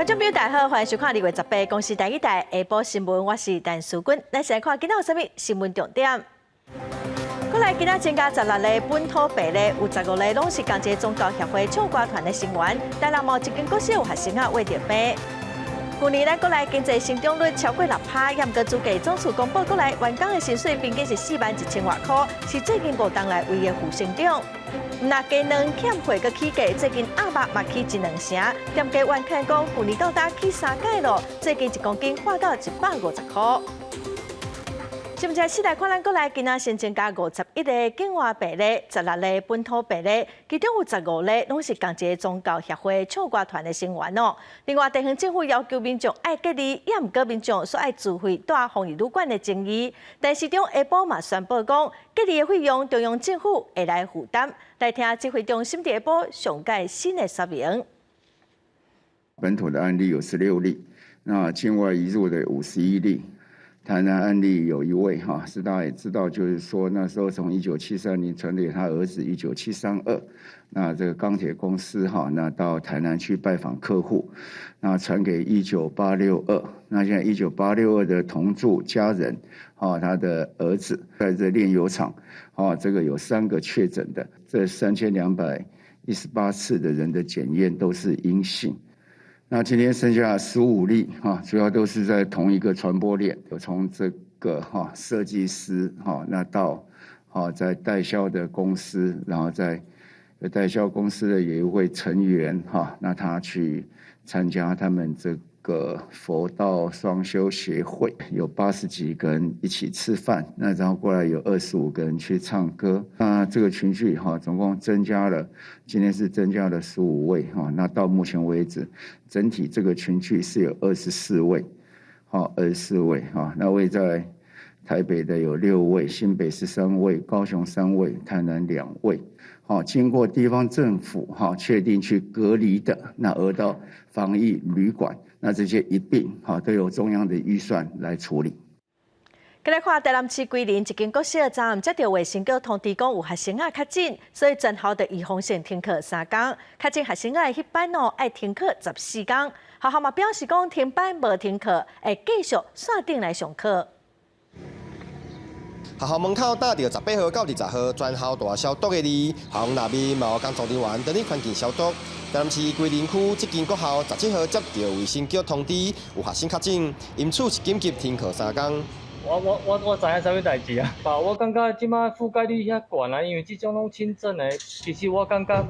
觀眾朋友大家好，歡迎收看2月18公視台語台下晡新聞，我是陳淑君。咱先來看今仔有啥物新聞重點。過來今仔增加16例本土病例，有15例攏是仝一个宗教協會唱歌團的成員。台南某一間國小有學生仔患著病。舊年咱國內經濟成長率超過6趴，毋過主計總處公布國內員工的薪水平均是4萬1千外箍，是最近5冬來唯一負成長。毋但雞卵欠貨閣起價，最近鴨肉嘛起一兩成，店家怨嘆講，舊年到今起三擺咯，最近1公斤喊到150箍。新聞繼續來看咱國內今仔新增加51例境外病例，16例本土病例，其中有15例攏是仝一个宗教協會唱歌團的成員哦。另外，地方政府要求民眾愛隔離，也毋過民眾煞愛自費蹛防疫旅館的爭議。但市長下晡嘛宣布講，隔離的費用中央政府會來負擔。來聽指揮中心佇下晡上蓋新的說明。本土的案例有16例，那境外移入的51例。台南案例有一位哈，是大家也知道，就是說那時候從19730傳給他兒子19732，那這個鋼鐵公司哈，那到台南去拜訪客戶，那傳給19862，那現在19862的同住家人，啊，他的兒子在這煉油廠，啊，這個有三個確診的，這3218次的人的檢驗都是陰性。那今天剩下15例哈，主要都是在同一個傳播鏈，有從這個哈設計師哈，那到哈在代銷的公司，然後在代銷公司的有一位成員哈，那他去參加他們這個佛道雙修協會，有80幾個人一起吃飯，那然後過來有25個人去唱歌，那這個群聚哈，總共增加了，今天是增加了15位哈，那到目前為止，整體這個群聚是有二十四位，好，二十四位哈，那位在台北的有六位，新北是三位，高雄三位，台南兩位。好，經過地方政府哈確定去隔離的，那而到防疫旅館，那這些一併哈都由中央的預算來處理。過來看台南市歸仁一間國小，昨暗接著衛生局通知講有學生仔確診，所以全校就預防性停課3工。確診學生仔的彼班哦，愛停課14工。學校嘛表示講停班無停課，會繼續線頂來上課。學校門口貼著18號到20號全校大消毒的字，學校內面嘛有工作人員佇咧環境消毒。台南市歸仁區這間國校17號接著衛生局通知有學生確診，因此是緊急停課3工。我知影啥物代誌啊？我感覺這擺覆蓋率遐懸啊，因為這種攏輕症的，其實我感覺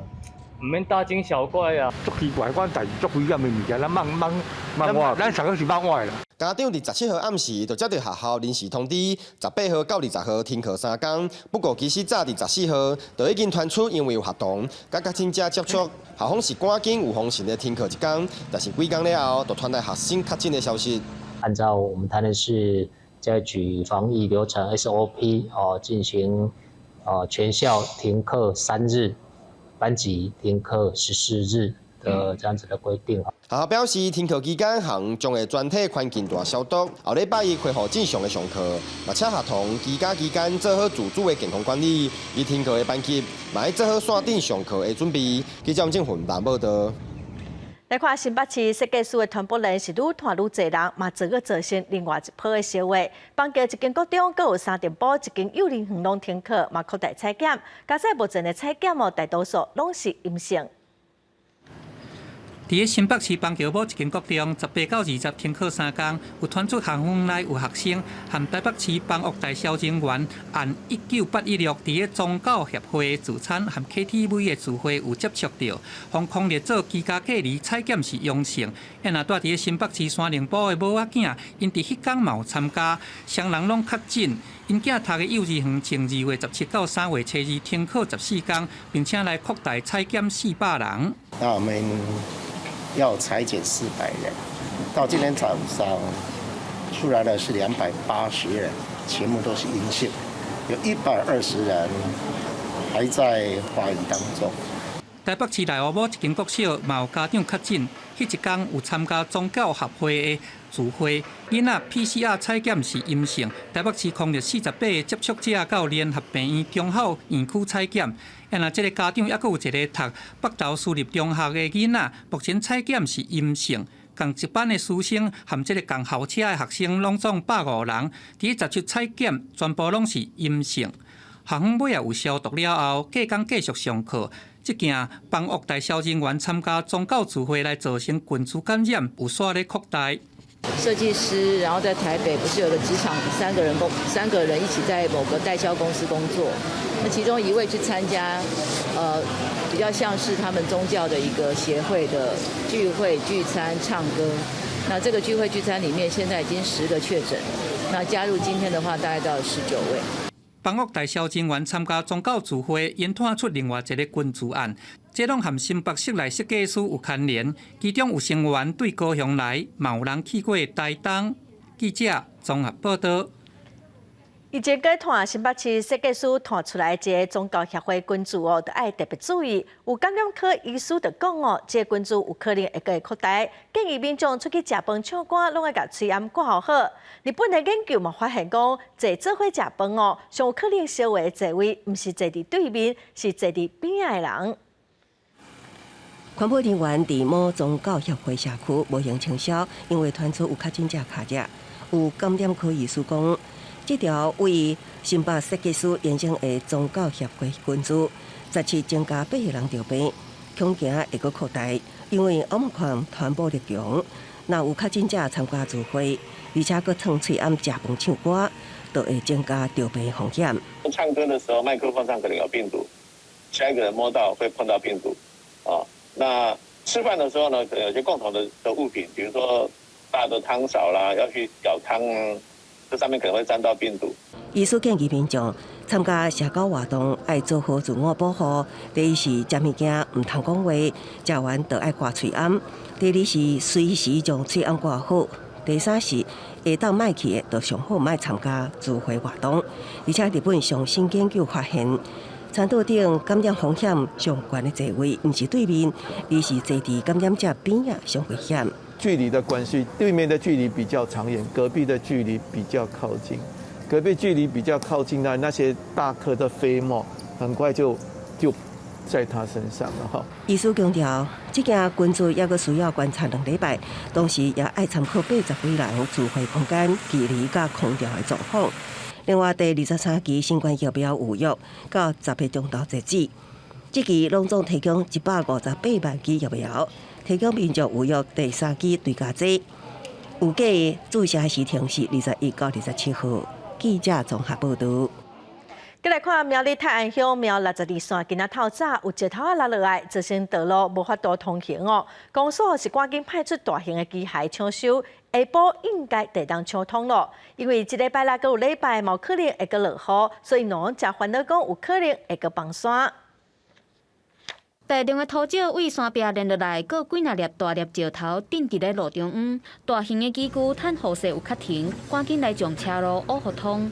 毋免大驚小怪啊。足奇怪，款代誌足危險的物件，咱謾謾謾咱上個是謾我的啦。家長佇17號暗時就接著學校臨時通知，18號到20號停課3工。不過其實早佇14號就已經傳出，因為有學童佮確診者接觸，校方是趕緊預防性的停課一工。但是幾工了後，就傳來學生確診的消息。按照我們台南市教育局防疫流程 SOP 哦，進行全校停課3日，班級停課14日的這樣子的規定。學校表示，停課期間，學校將會全體環境大消毒。後禮拜一恢復正常的上課，嘛請學童居家期間做好自主的健康管理。已停課的班級，嘛愛做好線頂上課的準備。記者鄭雲南報道。來看新北市設計師的傳播鏈是愈傳愈濟人，嘛做閣造成另外一波的燒話。板橋一間國中，閣有三重埔一間幼兒園攏停課，嘛擴大採檢。佳哉目前的採檢哦，大多數攏是陰性。佇咧新北市板橋某一間國中，18到20停課3工，有傳出校園內有學生和台北市房屋代銷人員按19816佇咧宗教協會聚餐和 KTV 的聚會有接觸著，予匡列做居家隔離採檢是陽性。啊若蹛佇咧新北市三重埔的某仔囝，𪜶佇彼工嘛有參加，雙人攏確診。𪜶囝讀的幼兒園從2月17到3月初2停課14工，並且來擴大採檢400人。那我們要採檢400人，到今天早上出來的是280人，全部都是陰性，有120人還在化驗當中。台北市內湖某一間國小嘛有家長確診，彼一工有參加宗教協會的聚會，囡仔 PCR 採檢是陰性。台北市匡列48個接觸者到聯合病院忠孝院區採檢，啊若這个家長猶閣有一个讀北投私立中學的囡仔，目前採檢是陰性。仝一班的師生和這個仝校車的學生，攏總150人，佇17採檢，全部攏是陰性。學校尾仔有消毒了後，隔工繼續上課。這件幫樂代銷人員參加宗教聚會來造成群聚感染，有煞咧擴大。設計師，然後在台北不是有個職場三個人一起在某個代銷公司工作，那其中一位去參加，比較像是他們宗教的一個協會的聚會聚餐唱歌，那這個聚會聚餐裡面現在已經10個確診，那加入今天的話大概到19位。幫樂代銷人員參加宗教聚會，引拖出另外一个群聚案，這攏和新北室內設計師有牽連，其中有成員對高雄來，嘛有人去過台東。記者綜合報道。以前閣傳新北市設計師傳出來一个宗教協會群聚哦，著愛特別注意。有感染科醫師就講哦，這个群聚有可能會閣擴大，建議民眾出去食飯、唱歌，攏愛共喙罨掛好。日本的研究嘛發現講，坐做伙食飯哦，上有可能相會的座位，毋是坐佇對面，是坐佇邊仔的人。環保人員佇某宗教協會社區無閒清掃，因為傳出有確診者卡遮。有感染科醫師講，這條為新北設計師延伸的宗教協會群組，17增加8個人著病，恐驚會閣擴大，因為奧密克戎傳播力強，若有確診者參加聚會，而且閣囥喙罨食飯唱歌，就會增加著病風險。唱歌的時候，麥克風上可能有病毒，下一個人摸到會碰到病毒，啊，那吃飯的時候呢，可能有些共同的物品，比如說大的湯勺啦，要去舀湯，這上面可能會沾到病毒。醫師建議民眾參加社交活動愛做好自我保護。第一是食物件毋通講話，食完就愛掛喙罨。第二是隨時將喙罨掛好。第三是會當莫去的，就上好莫參加聚會活動。而且日本上新研究發現，餐桌頂感染風險上懸的座位，毋是對面，而是坐佇感染者邊仔上危險。距離的關係，對面的距離比較長遠，隔壁的距離比較靠近。隔壁距離比較靠近的那些大顆的飛沫，很快就在他身上了哈。醫師強調，這件群聚猶閣需要觀察2禮拜，同時也愛參考80幾人聚會空間距離佮空調的狀況。另外，第23期新冠疫苗預約到10月中晝截止，這期攏總提供158萬劑疫苗，提供民眾預約第三劑追加劑。預計注射時程是21到27號。記者綜合報導。閣來看苗栗泰安鄉苗62線，今仔透早有石頭仔落落來，造成道路無法度通行哦。公所是趕緊派出大型的機械搶修，下晡應該會當搶通咯。因為這禮拜六閣有禮拜嘛可能會閣落雨，所以農誠煩惱講有可能會閣崩山。大量的土石對山壁連落來，閣幾若粒大粒石頭釘佇咧路中央。大型的機具趁雨勢有較停，趕緊來將車路挖予通。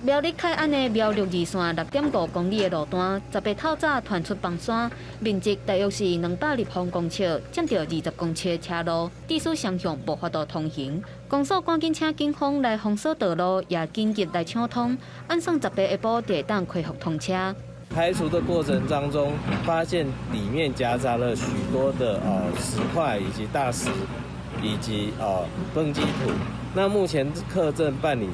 苗栗泰安的苗62線6.5公里的路段，18透早傳出崩山，面積大約是200立方公尺，佔著20公尺的車路，致使雙向無法度通行。公所趕緊請警方來封鎖道路，也緊急來搶通，按算18下晡就會當恢復通車。排除的過程當中，發現裡面夾雜了許多的石塊以及大石，以及崩積土。那目前課正辦理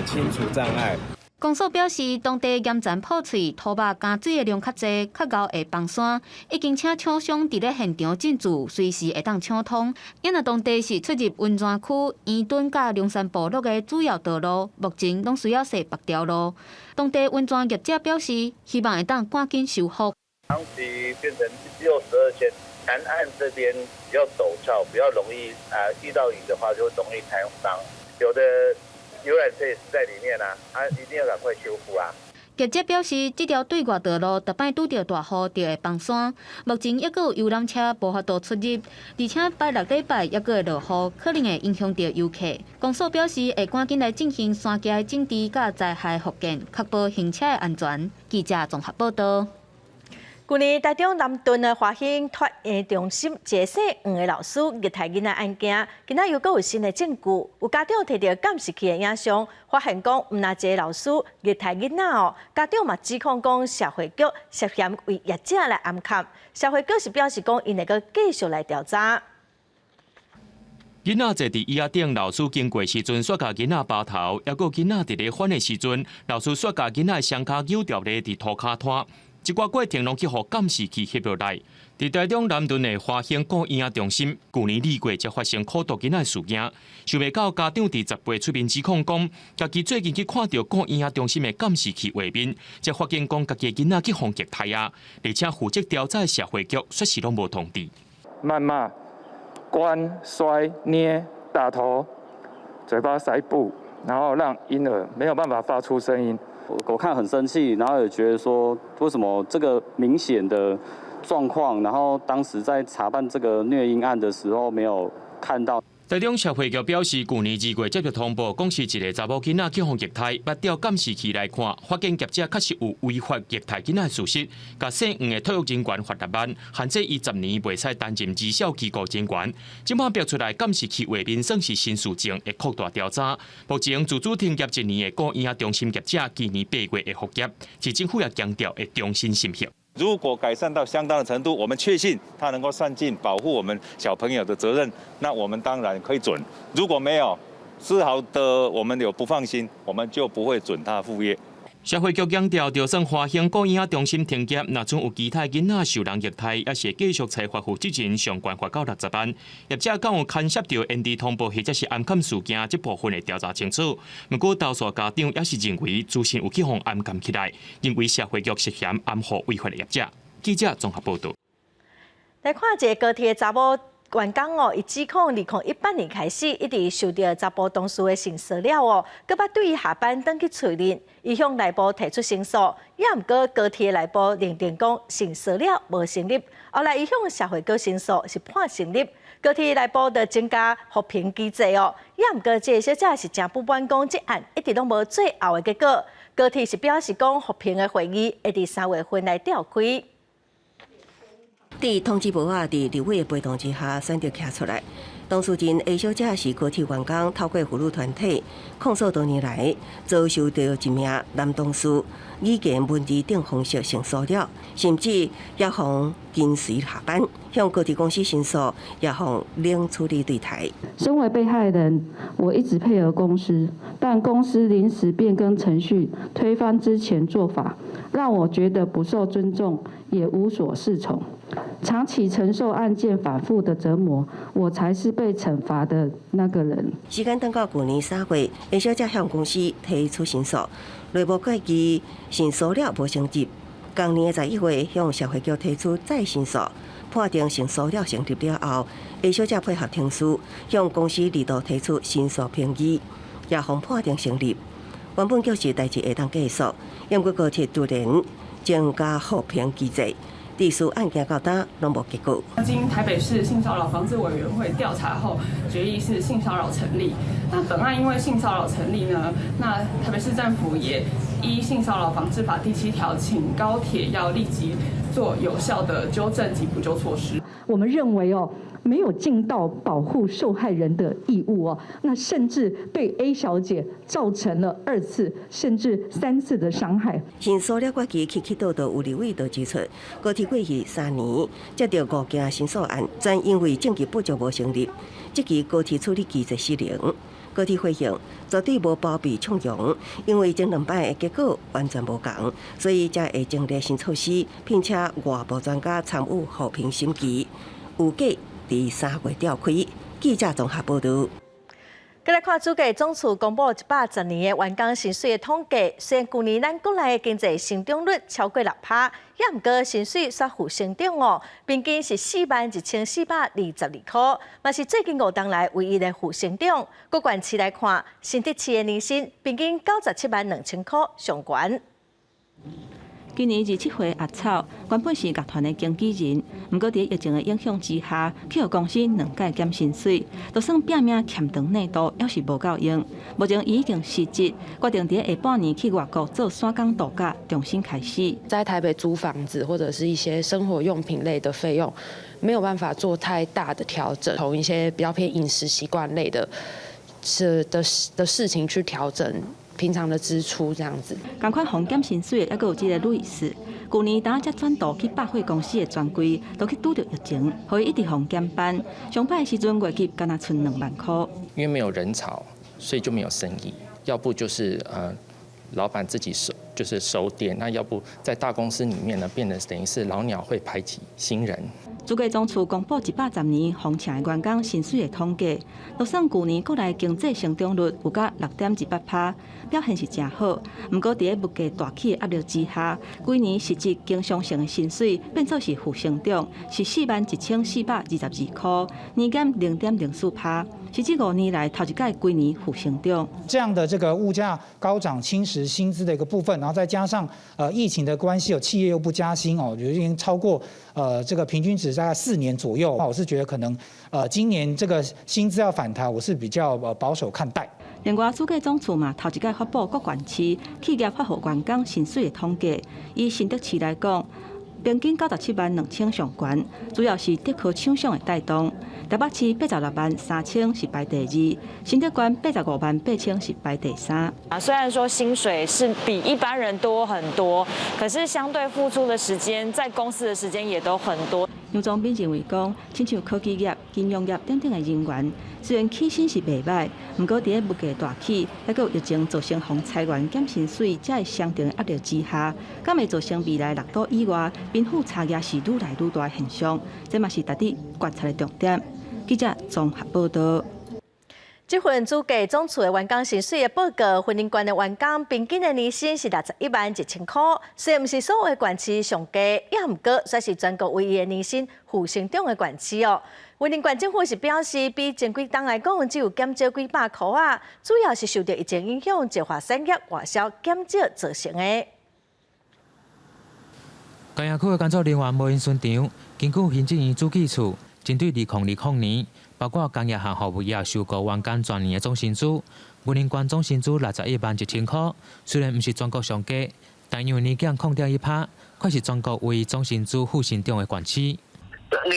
清除障礙。公所表示，當地岩層破碎，土肉加水的量較濟，較𠢕會崩山。已經請廠商佇咧現場進駐，隨時會當搶通。因為當地是出入溫泉區、圓墩佮龍山部落的主要道路，目前攏需要踅別條路。當地溫泉業者表示，希望會當趕緊修復。長期變成62線，南岸這邊比較陡峭，比較容易啊，遇到雨的話就容易塌方。有的遊覽車也是在裡面啊，啊，一定要趕快修復啊。業者表示，這條對外道路逐擺拄著大雨就會崩山，目前猶閣有遊覽車無法度出入，而且拜六禮拜猶閣會落雨，可能會影響著遊客。公所表示會趕緊來進行山腳的整治佮災害復建，確保行車的安全。記者綜合報導。舊年台中南屯的華興托嬰中心一个姓黃的老師虐待囡仔案件，今仔又閣有新的證據。有家長提著監視器的影像，發現講毋但一个老師虐待囡仔哦，家長嘛指控講社會局涉嫌為業者來掩蓋。社會局是表示講，𪜶會閣繼續來調查。囡仔坐佇椅仔頂，老師經過時陣，煞共囡仔巴頭；抑閣囡仔佇咧反的時陣，老師煞共囡仔雙跤扭牢咧佇塗跤拖。這寡過程攏去予監視器翕落來。佇台中南屯的華興顧嬰仔中心，舊年2月才發生苦毒囡仔事件，想袂到家長佇10月出面指控講，家己最近去看著顧嬰仔中心的監視器畫面，才發現講家己的囡仔去予虐待啊，而且負責調查的社會局煞是攏無通知。謾罵、關、摔、捏、打頭、嘴巴塞布，然後讓嬰兒沒有辦法發出聲音。我看很生氣，然後也覺得說，為什麼這個明顯的狀況，然後當時在查辦這個虐嬰案的時候沒有看到。台中社會局表示，舊年2月接到通報，講是一个查某囡仔去予虐待，捌調監視器來看，發現業者確實有違法虐待囡仔的事實，共姓黃的托育人員罰6萬，限制伊10年袂使擔任兒少機構人員。這擺爆出來監視器畫面算是新事證，會擴大調查。目前自主停業一年的顧嬰仔中心業者，今年8月會復業，市政府也強調會重新審核。如果改善到相當的程度，我們確信他能夠善盡保護我們小朋友的責任，那我們當然可以准。如果沒有絲毫的我們有不放心，我們就不會准他復業。社會局強調，就算華興顧嬰仔中心停業，若準有其他囡仔受人虐待，也是會繼續裁罰負責人上懸罰到60萬。業者敢有牽涉著延遲通報或者是掩蓋事件，這部分會調查清楚。毋過投訴家長也是認為資訊有去予掩蓋起來，認為社會局涉嫌掩護違法的業者。記者綜合報導。來看一个高鐵查某員工哦，伊指控2018年開始，一直受著查埔同事的性騷擾哦，閣捌對伊下班轉去喙認，伊向內部提出申訴，也毋過高鐵內部認定講性騷擾無成立，後來伊向社會局申訴是判成立，高鐵內部就增加復評機制哦，也毋過這个小姐是誠不滿講，這案一直攏無最後的結果，高鐵是表示講復評的會議會佇3月份來召開。佇通知簿仔，佇立委的陪同之下，選擇徛出來。當事人 A 小姐是高鐵員工，透過婦女團體控訴多年來遭受著一名男同事語言文字等方式性騷擾，甚至也予跟隨下班，向高鐵公司申訴，也予冷處理對待。身為被害人，我一直配合公司，但公司臨時變更程序，推翻之前做法，讓我覺得不受尊重，也無所適從。長期承受案件反覆的折磨，我才是被懲罰的那個人。時間等到舊年3月，A 小姐向公司提出申訴，內部決議性騷擾無成立。同年的11月，向社會局提出再申訴，判定性騷擾成立了後，A 小姐配合程序，向公司二度提出申訴評議，也予判定成立。原本就是代誌會當繼續，毋過高鐵突然增加復評機制。律師案件到今攏無結果。經台北市性騷擾防治委員會調查後，決議是性騷擾成立。那本案因為性騷擾成立呢，那台北市政府也依性騷擾防治法第7條，請高鐵要立即做有效的糾正及補救措施。我們認為哦，沒有盡到保護受害人的義務哦，那甚至對 A 小姐造成了二次甚至三次的傷害。性騷擾決議起起倒倒有立委就指出，高鐵過去3年接著五件申訴案，全因為證據不足無成立，這期高鐵處理機制失靈。高鐵回應絕對無包庇縱容，因為前兩擺的結果完全無仝，所以才會成立新措施，聘請外部專家參與復評審議，預計佇3月召開。記者綜合報導。閣來看主計總處公布110年的員工薪水的統計，雖然舊年咱國內的經濟成長率超過6趴，也毋過薪水煞負成長哦，平均是41,422箍，嘛是最近5冬來唯一的負成長。各縣市來看，新竹市的年薪平均97萬2千箍上懸。今年27歲阿草，原本是樂團的經紀人，毋過佇疫情的影響之下，去予公司兩擺減薪水，就算拚命欠長內度，猶是無夠用。目前伊已經辭職，決定佇下半年去外國做散工度假，重新開始。在台北租房子或者是一些生活用品類的費用，沒有辦法做太大的調整，從一些比較偏飲食習慣類的是的的事情去調整平常的支出，這樣子。仝款予減薪水的，猶閣有這个路易斯，舊年當才轉到去百貨公司的專櫃，都去拄著疫情，予伊一直予減班。上擺的時陣月入敢若賰2萬箍。因為沒有人潮，所以就沒有生意。要不就是老闆自己守，就是守店。那要不在大公司裡面呢，變得等於是老鳥會排擠新人。主計總處公布110年封城的員工薪水的統計，就算舊年國內經濟成長率有甲6.28%，表現是誠好。毋過佇咧物價大起的壓力之下，幾年實質經常性的薪水變做是負成長，是41,422箍，年減0.04%，是這5年來頭一擺規年負成長。這樣的這個物價高漲侵蝕薪資的一個部分，然後再加上疫情的關係，有企業又不加薪哦，已經超過這個平均值大概4年左右。我是覺得可能今年這個薪資要反彈，我是比較保守看待。另外，主計總處嘛頭一擺發布各縣市企業發予員工薪水的統計，以新竹市來講，平均972,000上懸，主要是竹科廠商的帶動。台北市86.3萬是排第二，新竹縣85.8萬是排第三。啊，雖然說薪水是比一般人多很多，可是相對付出的時間，在公司的時間也都很多。楊宗敏認為講，親像科技業、金融業等等的人員，雖然起薪是袂䆀，毋過佇咧物價大起，猶閣有疫情造成予裁員減薪水，這个雙重的壓力之下，敢會造成未來六都以外貧富差距是愈來愈大的現象？這嘛是值得觀察的重點。記者綜合報導。這份主計總處的員工薪水的報告，雲林縣的員工平均的年薪是61萬1千箍，雖然毋是所有的縣市上低，也毋過算是全國唯一的年薪負成長的縣市哦。雲林縣政府是表示，比前幾冬來講，只有減少幾百箍仔，主要是受著疫情影響，石化產業外銷減少造成的。嘉義區的工作人員無閒巡場，根據行政院主計處針對2020年，包括工業和服務業受僱員工全年的總薪資，雲林縣總薪資61萬1千箍，雖然毋是全國上低，但因為年減0.1%，卻是全國唯一總薪資負成長的縣市。你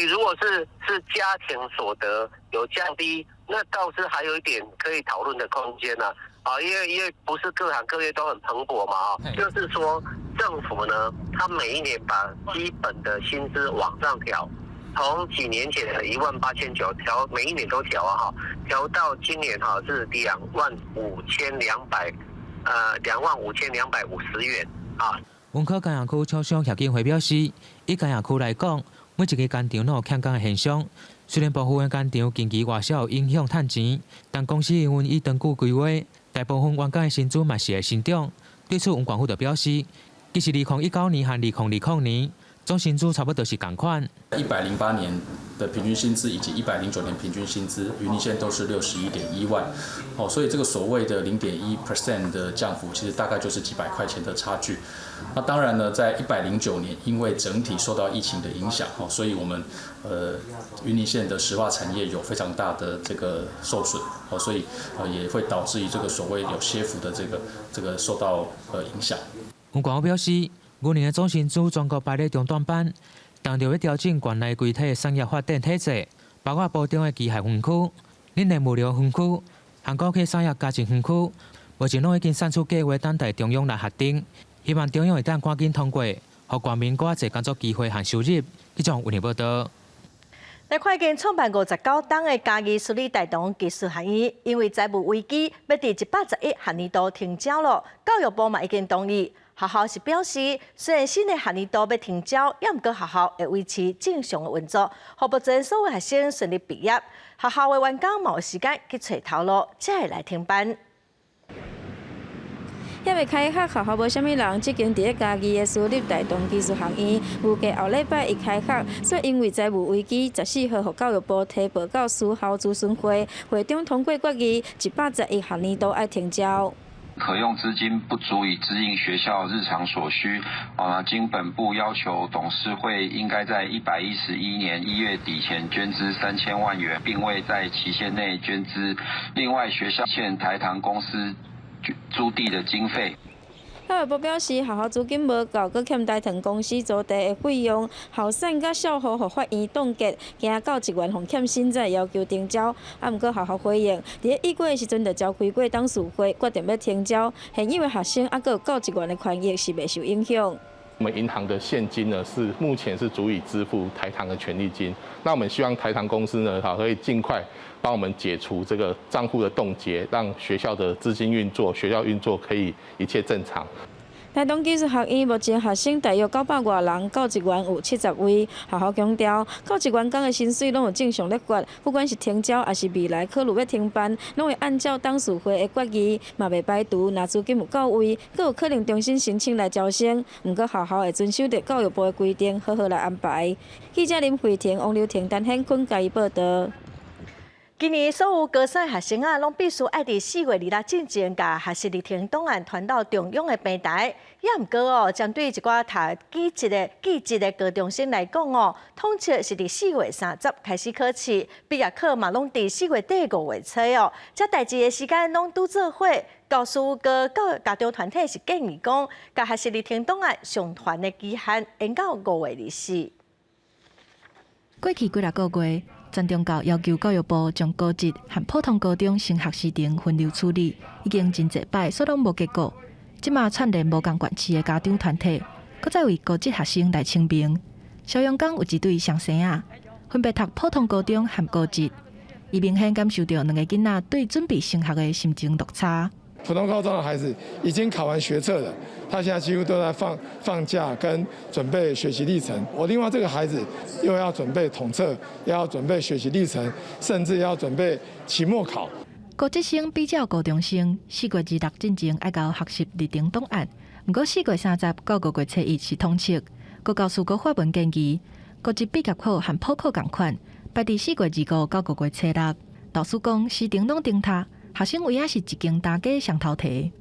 如果是家庭所得有降低，那倒是還有一點可以討論的空間呢。啊，因為不是各行各業都很蓬勃嘛，啊，就是說政府呢，他每一年把基本的薪資往上調。從幾年前的18,900調，每一年都調啊，哈，調到今年哈是25,200，25,250元啊。文科嘉義區廠商協進會表示，以嘉義區來講，每一个工廠攏有欠工的現象。雖然部分的工廠近期外銷有影響趁錢，但公司營運以長久規劃，大部分員工的薪資嘛是會成長。對此，黃冠富就表示，其實2019年和2020年總薪資差不多是仝款。108年的平均薪資以及109年平均薪資，雲林縣都是61.1萬，哦，所以這個所謂的0.1% 的降幅，其實大概就是幾百塊錢的差距。那當然呢，在109年，因為整體受到疫情的影響，哦，所以我們雲林縣的石化產業有非常大的這個受損，哦，所以也會導致於這個所謂有些幅的這個受到影響。黃冠表示，雲林的總薪資全國排咧中段班，但著欲調整縣內規體的產業發展體制，包括埔中的機械園區、恁的物流園區、韓國去產業加進園區，目前攏已經送出計劃，等待中央來核定。希望中央會當趕緊通過，予縣民閣較濟工作機會和收入。記者溫報道。來看見創辦59冬的嘉義私立大同技術學院，因為財務危機，欲佇111學年度停招囉。教育部嘛已經同意。學校是表示，雖然新的學年度欲停招，猶毋過學校會維持正常的運作，予目前所有學生順利畢業。學校的員工嘛有時間去揣頭路，才會來停班。猶未開學，學校無啥物人。這間佇咧嘉義的私立大同技術學院，預計後禮拜一開學，煞因為財務危機，14號予教育部提報到私校諮詢會，會長通過決議，111學年度愛停招。可用資金不足以支應學校日常所需，啊，經本部要求董事會應該在111年1月底前捐資3000萬元，並未在期限內捐資。另外，學校欠台糖公司租地的經費。教育部表示，學校資金無夠，閣欠台糖公司租地的費用，校產佮校戶予法院凍結，驚教職員予欠薪才會要求停招。啊，毋過學校回應，佇咧預計的時陣就召開過董事會，決定欲停招。現有的學生猶閣有教職員的權益是袂受影響。我們銀行的現金呢，是目前是足以支付台糖的權利金。那我們希望台糖公司呢，可以盡快幫我們解除這個賬戶的凍結，讓學校的資金運作、學校運作可以一切正常。台東技術學院目前學生大約900外人，教職員有70位。學校強調，教職員工的薪水攏有正常咧發，不管是停招抑是未來考慮欲停辦，攏會按照董事會的決議，嘛袂排除若資金有到位，閣有可能重新申請來招生。毋過學校會遵守著教育部的規定，好好來安排。記者林慧婷、王劉婷、陳顯坤嘉義報導。今年所有高三學生啊，攏必須愛佇4月26進前，共學習歷程檔案傳到中央的平台。也毋過哦，針對一寡讀技職的高中生來講哦，統測是佇4月30開始考試，畢業考嘛攏佇4月底5月初哦。這代誌的時間攏拄做伙，教師佮家長團體是建議講，共學習歷程檔案上傳的期限延到5月24。過去幾若個月，全中教要求教育部將高職和普通高中升學時程分流處理，已經真濟擺，煞攏無結果。這馬串聯無仝縣市的家長團體，閣再為高職學生來聲明。蕭陽港有一對雙生仔，分別讀普通高中和高職，伊明顯感受著兩個囡仔對準備升學的心情落差。普通高中的孩子已經考完學測了，他現在幾乎都在放假跟準備學習歷程。我另外這個孩子又要準備統測，又要準備學習歷程，甚至要準備期末考。高職生比較高中生，4月26進前愛交學習歷程檔案，毋過4月30到5月初一是統測。國教署閣發文建議，高職畢業考和普考仝款，排佇4月25到5月初六。老師講，時程攏重疊。學生有影是一間大家雙頭提。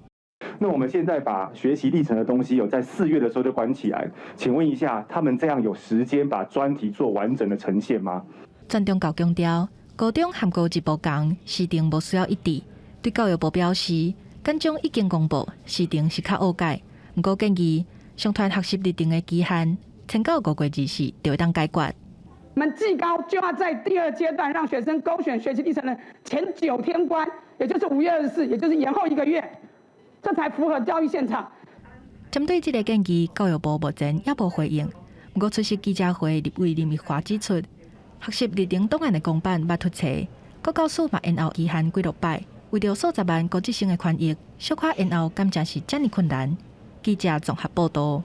那我們現在把學習歷程的東西有在4月的時候就關起來，請問一下，他們這樣有時間把專題做完整的呈現嗎？全中教強調，高中和高職無仝，時程無需要一致。對教育部表示，簡章已經公布，時程是較好改。毋過建議上傳學習歷程的期限，延到5月24就會當解決。我們技高就要在第二階段讓學生勾選學習歷程的前9天關，也就是5月24，也就是延後一個月，這才符合教育現場。針對這個建議，教育部目前猶無回應。毋過出席記者會，立委林奕華指出，學習歷程檔案的公版捌出冊，國教署嘛延後期限幾落擺，為著數十萬高職生的權益，小可延後敢誠是遮爾困難。記者綜合報導。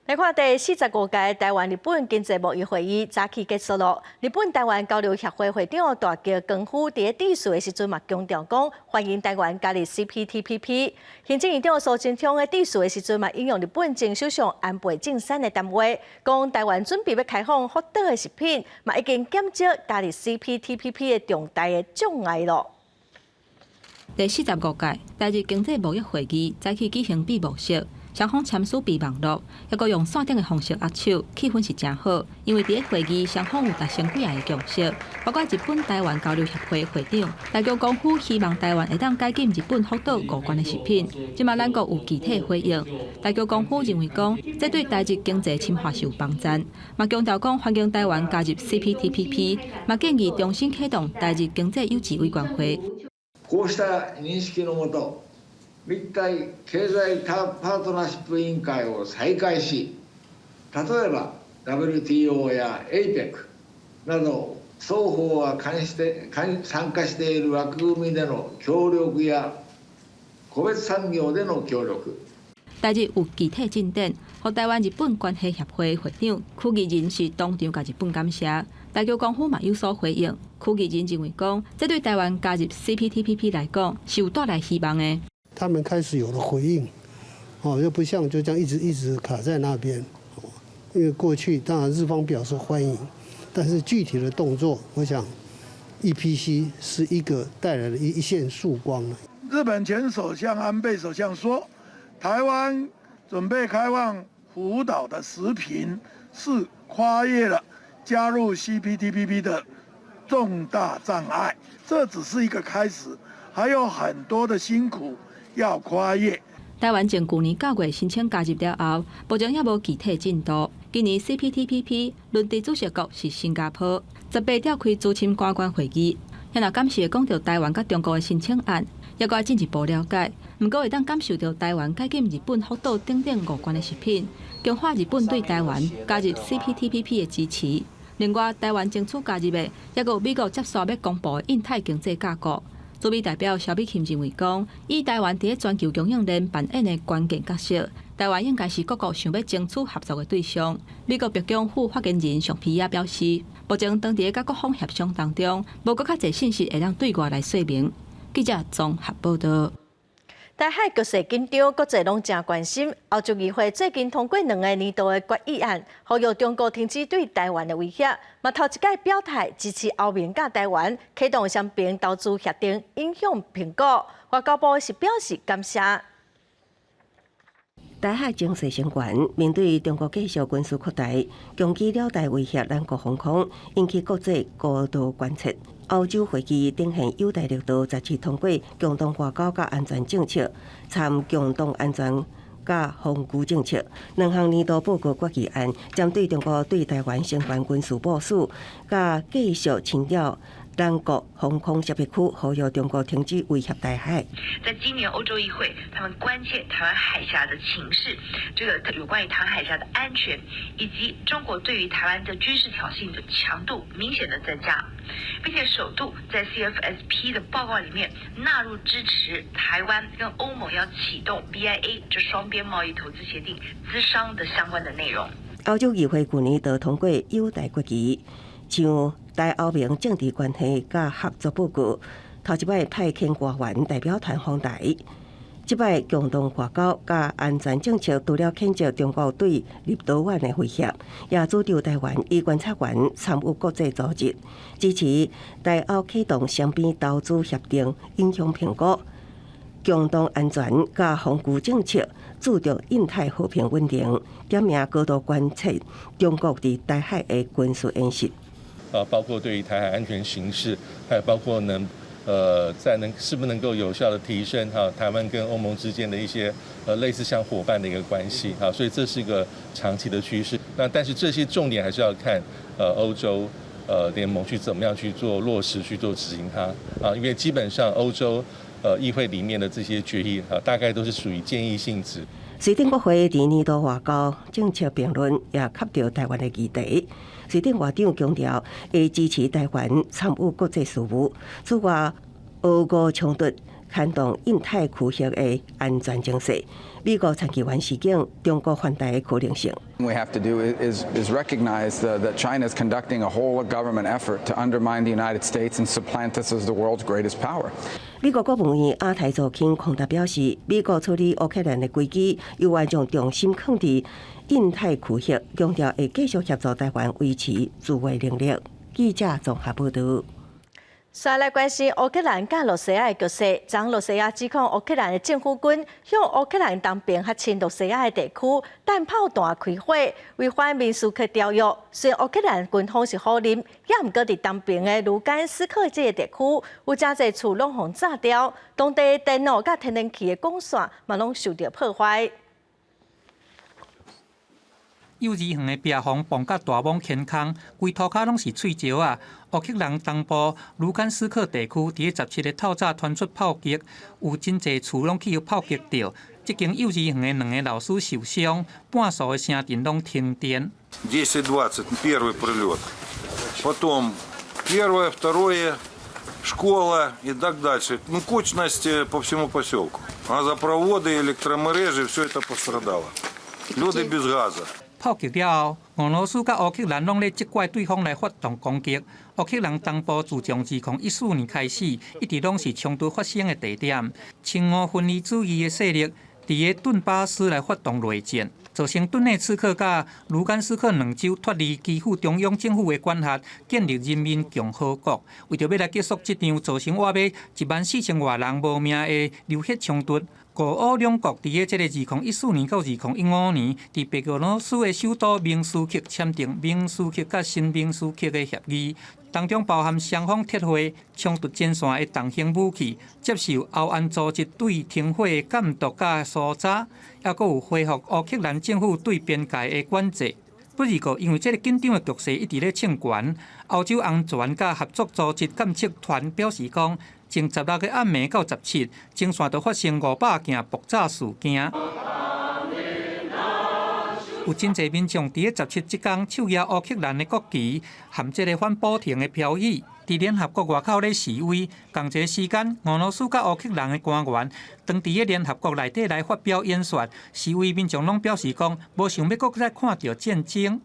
來看第45屆台灣日本經濟貿易會議早起結束囉。日本台灣交流協會會長大橋光夫佇咧致辭的時陣嘛強調講，歡迎台灣加入 CPTPP。行政院長蘇貞昌佇致辭的時陣嘛引用日本前首相安倍晉三的談話，講台灣準備欲開放福島的食品，嘛已經減少加入 CPTPP 的重大的障礙囉。第45屆台日經濟貿易會議早起舉行閉幕式。雙方簽署備忘錄，猶閣用線頂的方式握手，氣氛是誠好。因為佇咧會議，雙方有達成幾項的共識，包括日本台灣交流協會會長大橋光夫希望台灣會當解禁日本福島五縣的食品。這馬咱國有具體回應。大橋光夫認為講，這對台日經濟深化是有幫助。嘛強調講歡迎台灣加入 CPTPP，嘛建議重新啟動台日經濟友誼委員會。こうした認識のもと、日台経済パートナーシップ委員会を再開し、例えば WTO や APEC など雙方が參加している枠組みでの協力や個別産業での協力。台日有具體進展，予台灣日本關係協會會長許義仁是當場共日本感謝。大橋光夫嘛有所回應，許義仁認為講，這對台灣加入 CPTPP 來講是有帶來希望的。他們開始有了回應，哦，又不像就這樣一直一直卡在那邊。因為過去當然日方表示歡迎，但是具體的動作，我想 EPC 是一個帶來了一線曙光。日本前首相安倍首相說，台灣準備開放福島的食品是跨越了加入 CPTPP 的重大障礙，這只是一個開始，還有很多的辛苦要跨越。台灣從舊年9月申請加入了後，目前猶無具體進度。今年 CPTPP 輪值主席國是新加坡，18召開資深官員會議，也若敢是會講著台灣佮中國的申請案，猶閣愛進一步了解。毋過會當感受著台灣解禁日本福島等等五關的食品，強化日本對台灣加入 CPTPP 的支持。另外，台灣爭取加入的，猶閣有美國接紲欲公布的印太經濟架構。駐美代表蕭美琴認為講，以台灣佇全球供應鏈扮演的關鍵角色，台灣應該是各國想欲爭取合作的對象。美國白宮副發言人尚皮耶表示，目前當佇佮各方協商當中，無閣較濟信息會當對外來說明。記者綜合報導。台海局勢緊張，國際攏誠關心。歐洲議會最近通過兩个年度的決議案，呼籲中國停止對台灣的威脅，嘛頭一擺表態支持歐盟佮台灣啟動雙邊投資協定影響評估。外交部是表示感謝。台海情勢升懸，面對中國繼續軍事擴大，長期繞台威脅咱國防空，引起國際高度關切。歐洲會議展現友台力度，17通過共同外交佮安全政策，參共同安全佮防禦政策。兩項年度報告決議案，針對中國對台灣相關軍事部署，佮繼續侵擾咱國防空識別區，呼籲中國停止威脅台海。在今年歐洲議會，他們關切台灣海峽的情勢，這個有關於台灣海峽的安全，以及中國對於台灣的軍事挑釁的強度明顯的增加，並且首度在 CFSP 的報告裡面納入支持台灣跟歐盟要啟動 BIA 這雙邊貿易投資協定諮商的相關的內容。歐洲議會舊年就通過友台決議，像台歐盟政治關係佮合作報告，頭一擺派遣官員代表團訪台，這擺共同外交佮安全政策，除了譴責中國對立陶宛的威脅，也主張台灣以觀察員參與國際組織，支持台歐啟動雙邊投資協定影響評估，共同安全佮防禦政策，注重印太和平穩定，點名高度關切中國佇台海的軍事演習。啊，包括對於台海安全形勢，還有包括能，在能是不是能夠有效的提升哈台灣跟歐盟之間的一些類似像夥伴的一個關係啊，所以這是一個長期的趨勢。那但是這些重點還是要看歐洲聯盟去怎麼樣去做落實去做執行它啊，因為基本上歐洲議會裡面的這些決議啊，大概都是屬於建議性質。瑞典國會佇年度外交政策辯論也及著台灣的議題。瑞典外長強調會支持台灣參與國際事務，此外，俄烏衝突牽動印太區域的安全情勢。美國參議員示警，中國犯台的可能性。 We have to do is recognize that China is conducting a whole of government effort to undermine the United States and supplant us as the world's greatest power. 美國國務院亞太助卿孔達表示，美國處理烏克蘭的危機，猶原將重心囥佇印太區域，強調會繼續協助台灣維持自衛能力。記者綜合報導。再來關心烏克蘭佮羅西亞的局勢，昨昏羅西亞指控烏克蘭的政府軍向烏克蘭東邊較親羅西亞的地區彈炮彈開火，違反明斯克條約。雖然烏克蘭軍方是否認，也毋過佇東邊的盧甘斯克這个地區有誠濟厝攏予炸掉，當地電腦佮天然氣的管線嘛攏受著破壞。幼兒園的壁房崩甲大蠓天空，規塗跤攏是碎石仔。烏克蘭東部盧甘斯克地區佇17日透早傳出炮擊，有真濟厝攏去予炮擊著。這間幼兒園的兩个老師受傷，半數的城鎮攏停電。 10:20 первый прилет, потом первое, второе, школа и так дальше. Ну, кучность по всему поселку. Газопроводы, электромережи, все это пострадало. Люди без газа. 炮擊了後，俄羅斯佮烏克蘭攏咧責怪對方來發動攻擊。烏克蘭東部自從2014年開始，一直攏是衝突發生的地點。親俄分離主義的勢力佇個頓巴斯來發動內戰。造成頓內茨克佮盧甘斯克兩州脫離基輔中央政府的管轄，建立人民共和國。為著欲來結束這場造成倚欲14,000外人無命的流血衝突，俄烏兩國佇咧這个2014年到2015年，佇白俄羅斯的首都明斯克簽訂明斯克佮新明斯克的協議，當中包含雙方撤回衝突前線的重型武器，接受歐安組織對停火的監督佮搜查，猶閣有恢復烏克蘭政府對邊界的管制。不過，因為這个緊張的局勢一直咧衝懸，歐洲安全佮合作組織監測團表示講，從16個暗暝到17，前線就發生500件爆炸事件。有真濟民眾佇咧十七這工手舉烏克蘭的國旗，含這个反普廷的標語，佇聯合國外口咧示威。仝一个時間，俄羅斯佮烏克蘭的官員當佇咧聯合國內底來發表演說，示威民眾攏表示講，無想欲閣再看著戰爭。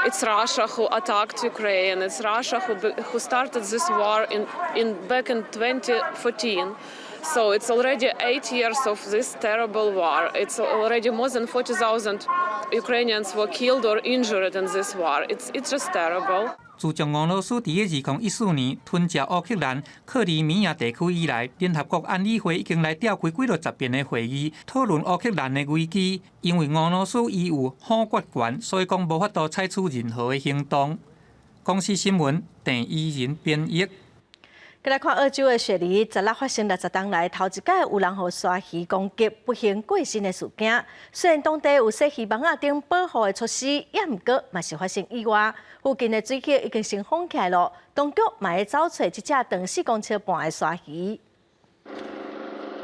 It's Russia who attacked Ukraine. It's Russia who started this war in back in 2014. So it's already 8 years of this terrible war. It's already more than 40,000 Ukrainians were killed or injured in this war. It's just terrible. 自從俄羅斯佇咧2014年吞食烏克蘭克里米亞地區以來，聯合國安理會已經來召開幾落十遍的會議，討論烏克蘭的危機。因為俄羅斯伊有否決權，所以講無法度採取任何的行動。公視新聞鄭伊仁編譯。閣來看澳洲的雪梨，16發生60冬來頭一擺有人予鯊魚攻擊，不幸過身的事件。雖然當地有設漁網仔等保護的措施，也毋過嘛是發生意外。附近的水域已經先封起來囉，當局嘛會走揣這隻長4公尺半的鯊魚。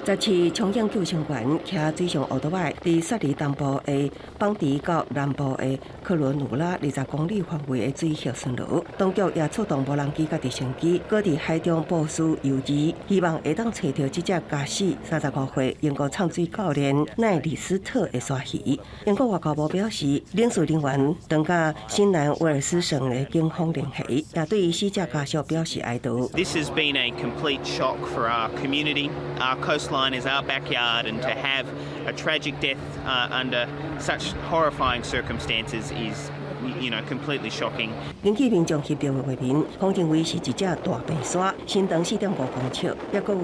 17衝浪救生員騎水上歐多擺，佇雪梨東部的邦迪到南部的科羅努拉20公里範圍的水域巡邏。當局也出動無人機佮直升機，閣佇海中部署誘餌，希望會當揣著這隻駕駛35歲英國藏水教練奈里斯特的鯊魚。英國外交部表示，領事人員正佮新南威爾斯省的警方聯繫，也對死者家屬表示哀悼。 This has been a complete shock for our community. Our coastline is our backyard, and to have a tragic death under such horrifying circumstances is completely shocking. 根據民眾翕著的畫面，講認為是一隻大白鯊，身長4.5公尺，抑閣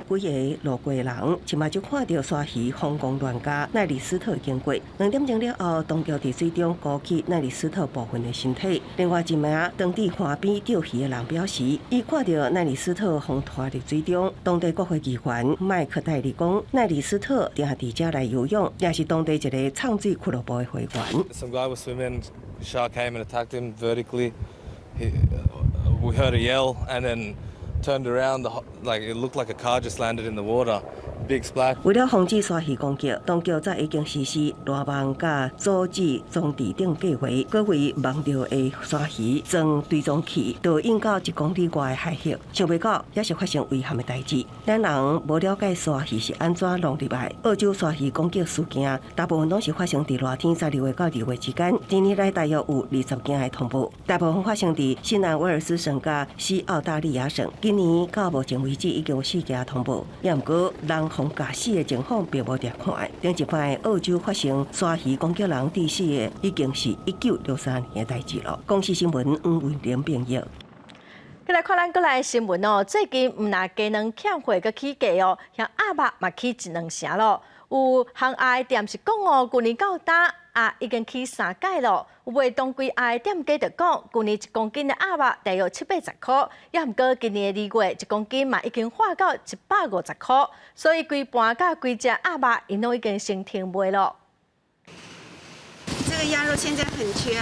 有幾个路過人，一馬就看著鯊魚瘋狂亂咬奈里斯特經過。2點鐘了後，當局佇水中勾起奈里斯特部分的身體。另外一名當地岸邊釣魚的人表示，伊看著奈里斯特予拖入水中。當地國會議員麥克戴利講，奈里斯特定佇遮來游泳，也是當地一个藏水俱樂部的會員。 Some guy was swimming, shark came and attacked him vertically. We heard a yell and then turned around, like it looked like a car just landed in the water. Big splash. 為了防止鯊魚攻擊，當局早已經實施攔網佮阻止裝置等計劃，閣為網著的鯊魚裝追蹤器，導引到1公里外的海域。想袂到，也是發生遺憾的代誌。咱人無了解鯊魚是按怎弄入來。澳洲鯊魚攻擊事件，大部分攏是發生佇熱天12月到2月之間，一年來大約有20件的通報，大部分發生佇新南威爾斯省佮西澳大利亞省。今年到目前為止已經有四件通報，也毋過人予咬死的情況並無佇看。頂一擺澳洲發生鯊魚攻擊人致死的，已經是1963年的代誌囉。公視新聞黃文玲編譯。閣來看咱國內新聞哦，最近毋但雞卵欠貨閣起價哦，像鴨肉嘛起一兩成咯。有烘鴨的店是講哦，舊年到今鴨已經起三擺咯。有賣當歸鴨的店家就講，舊年1公斤的鴨肉大約七八十箍，也毋過今年的2月1公斤嘛已經化到150箍，所以規盤佮規隻鴨肉𪜶攏已經先停賣咯。這個鴨肉現在很缺，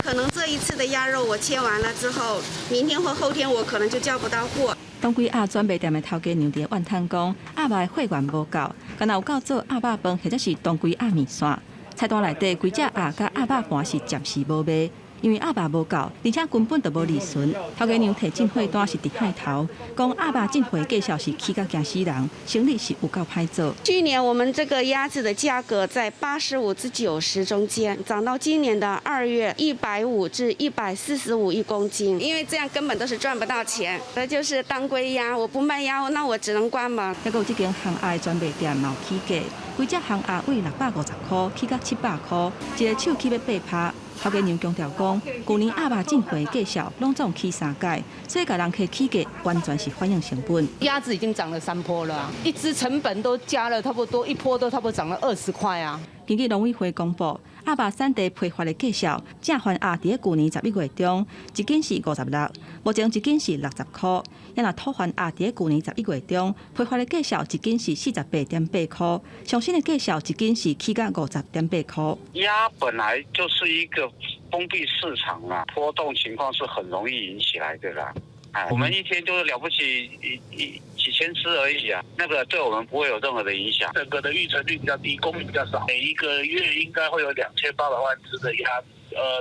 可能這一次的鴨肉我切完了之後，明天或後天我可能就叫不到貨。當歸鴨專賣店的頭家娘佇怨嘆講，鴨肉的貨源無夠，敢若有夠做鴨肉飯或者是當歸鴨麵線。菜單內底規隻鴨佮鴨肉盤是暫時無賣，因為鴨肉無夠，而且根本就無利潤。頭家娘提進貨單是佇海頭，講鴨肉進貨價數是起甲驚死人，生意是有夠歹做。去年我們這個鴨子的價格在85至90中間，漲到今年的2月150至145一公斤，因為這樣根本都是賺不到錢。那就是當歸鴨，我不賣鴨，那我只能關門。抑閣有這間烘鴨專賣店嘛有起價，規隻烘鴨為650箍起到700箍，一个手起欲8趴。頭家娘強調講，舊年鴨肉進貨的價數攏總起三擺，所以共人客起價完全是反映成本。鴨子已經漲了三波了，一隻成本都加了差不多，一波都差不多漲了20塊啊。根據農委會公布，鴨肉產地批發的價數，正番鴨佇咧舊年11月中，一斤是56，目前一斤是60箍。抑若土番鴨佇咧舊年11月中，批發的價數一斤是48.8箍，上新的價數一斤是起價50.8箍。鴨本來就是一個封閉市場啦，波動情況是很容易引起來的啦。哎，我們一天就是了不起一幾千隻而已啊，那個對我們不會有任何的影響。整個的育成率比較低，供應比較少，每一個月應該會有2800萬隻的鴨，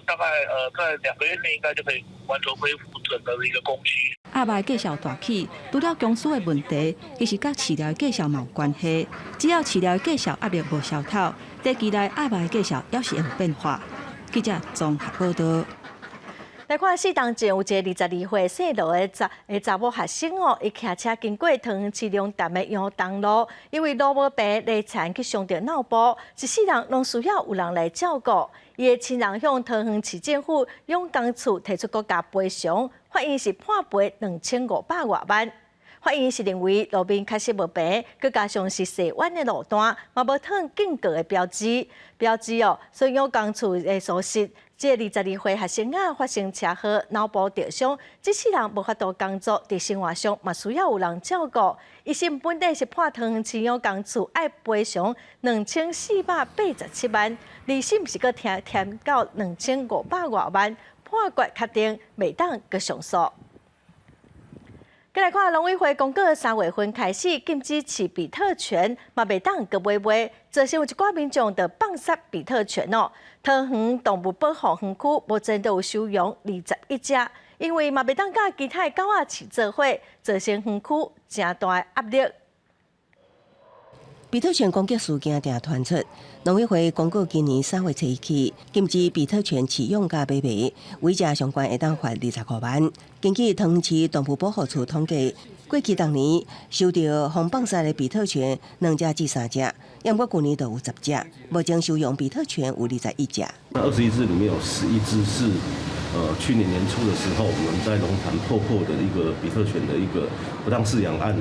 大概在2個月內應該就可以完全恢復整個的一個供需。鴨肉的價數大起，除了供需的問題，其實佮飼料的價數嘛有關係。只要飼料的價數壓力無消透，短期內鴨肉的價數猶是會有變化。記者綜合報道。來看四當前有一個22歲姓羅的查某學生哦，伊騎車經過桃園市龍潭的陽東路，因為路無平，犁田去傷著腦部，一世人攏需要有人來照顧。伊的親人向桃園市政府養工處提出國家賠償，法院是判賠2500外萬。法院是認為路面確實無平，閣加上是細彎的路段，嘛無貼警告的標誌，標誌哦，所以養工處的疏失。這個22歲學生仔發生車禍，腦部著傷，這世人無法度工作，佇生活上嘛需要有人照顧。一審本底是判桃園市養工處愛賠償2487萬，二審是閣添添到2500外萬，判決確定袂當閣上訴。閣來看農委會公告，3月份開始禁止飼比特犬，嘛袂當閣買賣，造成有一寡民眾就放殺比特犬哦。桃園動物保護園區目前都有收容21隻，因為嘛袂當佮其他的狗仔飼做伙，造成園區誠大的壓力。比特犬攻擊事件定傳出，農委會公告今年3月初一起禁止比特犬飼養佮買賣，違者上懸會當罰25萬。根據桃園市動物保護處統計，過去逐年受著予放殺的比特犬兩隻至三隻，毋過舊年就有10隻，目前收容比特犬有21隻。那21隻裡面有11隻是，去年年初的時候，我們在龍潭破獲的一個比特犬的一個不當飼養案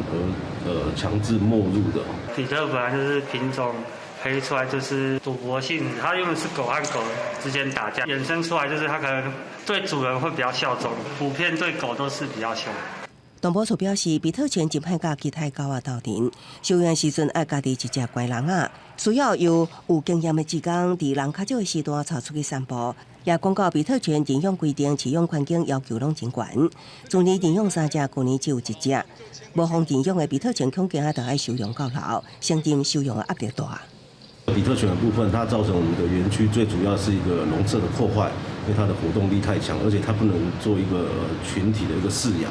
而強制沒入的。比特本來就是品種培育出來就是賭博性，它用的是狗和狗之間打架，衍生出來就是它可能對主人會比較效忠，普遍對狗都是比較兇。動保處表示，比特犬真歹佮其他狗仔鬥陣，收養時陣愛家己一隻乖人仔，需要由有經驗的志工佇人較少的時段帶出去散步。也講到比特犬認養規定、飼養環境要求攏真懸，去年認養三隻，舊年只有一隻。無予認養的比特犬恐驚著愛收容到老，承擔收容的壓力大。比特犬的部分，它造成我們的園區最主要是一個農舍的破壞，因為它的活動力太強，而且它不能做一個群體的一個飼養，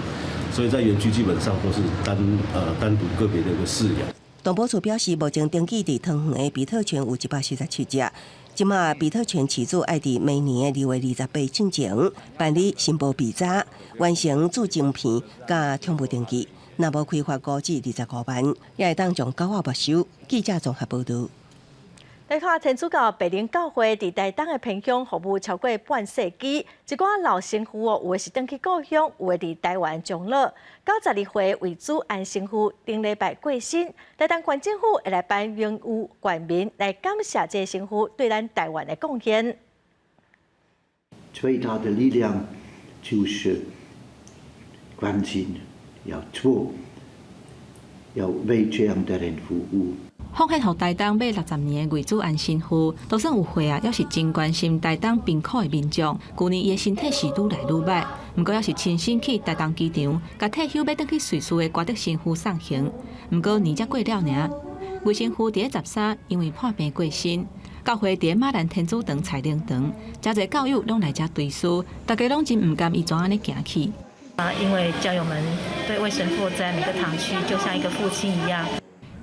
所以在園區基本上都是單獨個別的一個飼養。動保處表示，目前登記佇桃園的比特犬有147隻。這馬比特犬飼主愛佇每年的2月28進前辦理申報備查，完成注晶片佮寵物登記，若無開罰5至25萬，也會當將狗仔沒收。記者綜合報道。來看天主教白靈教會佇台東的偏鄉服務超過半世紀，一寡老神父哦，有的是轉去故鄉，有的佇台灣終老。92歲魏祖安神父頂禮拜過身，台東縣政府會來頒榮譽冠冕來感謝這个神父對咱台灣的貢獻。最大的力量就是關心，要做，要為這樣的人服務。奉獻予台東欲60年的魏祖安神父，就算有歲啊，猶是真關心台東貧苦的民眾。舊年伊的身體是愈來愈䆀，毋過猶是親身去台東機場，共退休欲轉去瑞士的瓜德神父送行。毋過年才過了爾，魏神父佇咧13，因為破病過身。教會佇咧馬蘭天主堂彩靈堂，誠濟教友攏來遮追思，大家攏真毋甘伊怎按呢行去。啊，因為教友們對魏神父在每個堂區就像一個父親一樣。